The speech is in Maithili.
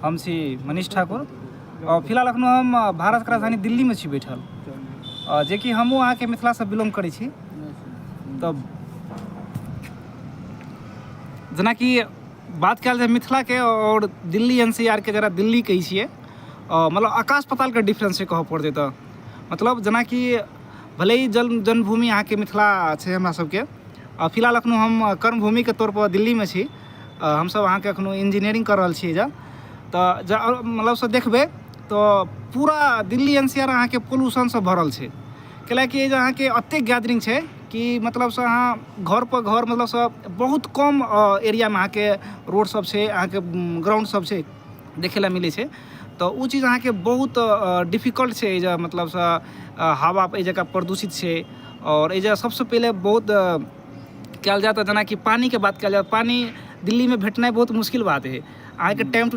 हम छी मनीष ठाकुर। फिलहाल एखनो हम भारतके राजधानी दिल्लीमे छी बैठल, जेकि हमहूँ अहाँके मिथिलासँ बिलोंग करै छी। तऽ जेनाकि बात कयल जाय मिथिलाके आओर दिल्ली एनसीआरके, जकरा दिल्ली कहै छियै, मतलब आकाश पातालके डिफरेंस छै कहऽ पड़तै। तऽ मतलब जेनाकि भले ही जन्म जन्मभूमि अहाँके मिथिला छै हमरा सबके, फिलहाल एखनो हम कर्मभूमिके तौरपर दिल्लीमे छी। हमसब अहाँके एखनो इंजीनियरिंग कऽ रहल छी एहिजाँ। तऽ जँ मतलब से देखबै तऽ पूरा दिल्ली एनसीआर अहाँके पोल्यूशनसँ भरल छै, कैलाकि एहिजाँ अहाँके एतेक गैदरिंग छै कि मतलब से अहाँ घरपर घर, मतलब से बहुत कम एरियामे अहाँके रोड सब छै, अहाँके ग्राउंड सब छै, देखै लए मिलै छै। तऽ ओ चीज अहाँके बहुत डिफिकल्ट छै एहिजाँ। मतलब से हवा एहि जगह प्रदूषित छै। आओर एहिजाँ सबसँ पहिले बहुत कयल जाय तऽ जेनाकि पानिके बात कयल जाय, पानि दिल्लीमे भेटनाइ बहुत मुश्किल बात हइ अहाँके टाइम टू